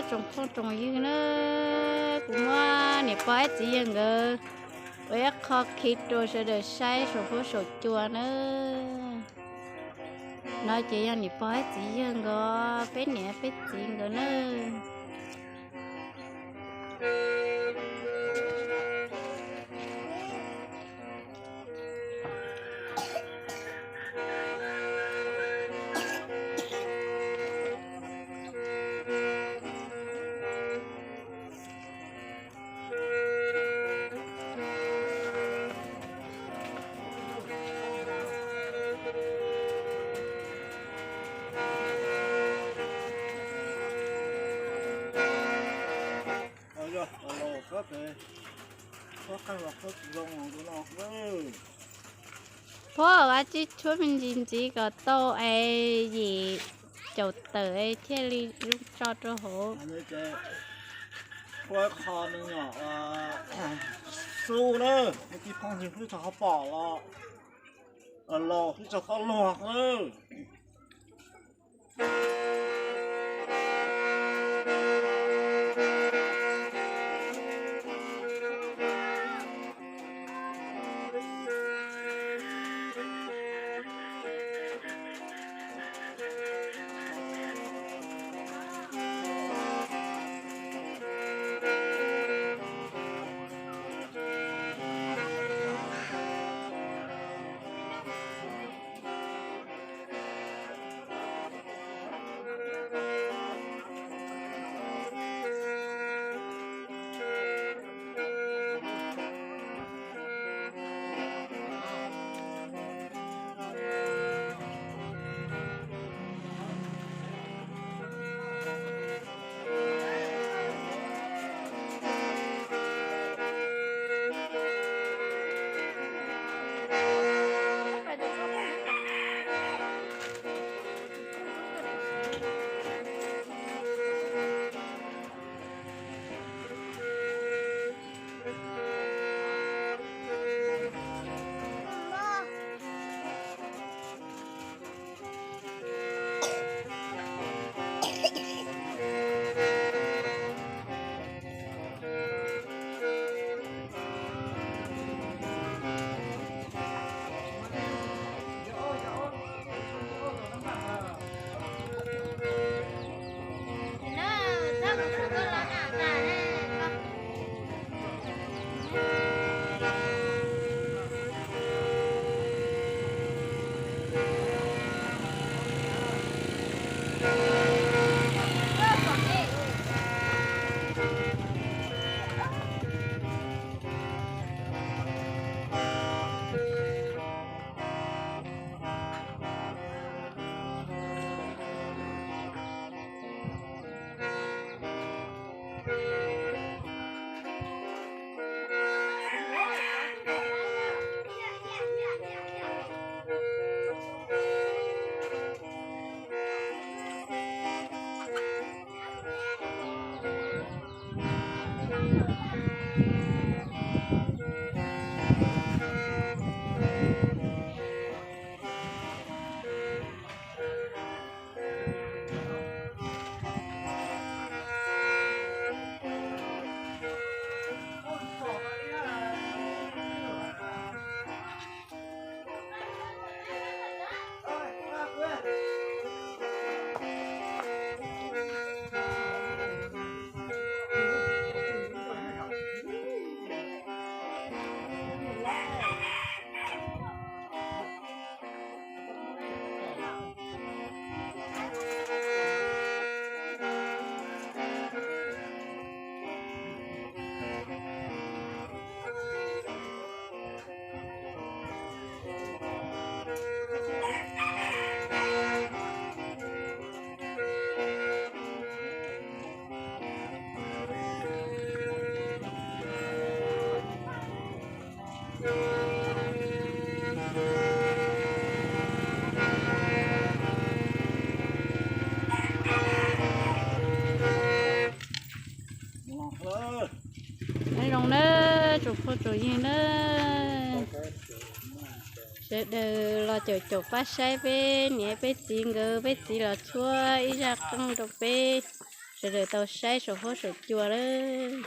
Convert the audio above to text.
tsoom phooj tsoom ywg na, kuv muab niam pog thiab txiv yawg nkawd ua ib qho khi rau sawv daws saib saum huab saum cua na. No ces yog niam pog thiab txiv yawg nkawd, peb niam peb txiv nkawd na. Pog, ua tib tshuab me ntsis ntxiv kom tau es yim caum tawm thiaj li zoo tso rau hauv. Ua qho me nyuam xu na, me tij phooj ywg hlub txog qhov pom los, laus hlub txog qhov luag na. Nyob zoo nawb tsoom phooj tsoom ywg nawb, sawv daws los caum caum pab saib peb niam peb txiv nkawd, peb txiv los tshuab ib zaj qeej rau peb Sawv daws tau saib saum huab saum cua lawm.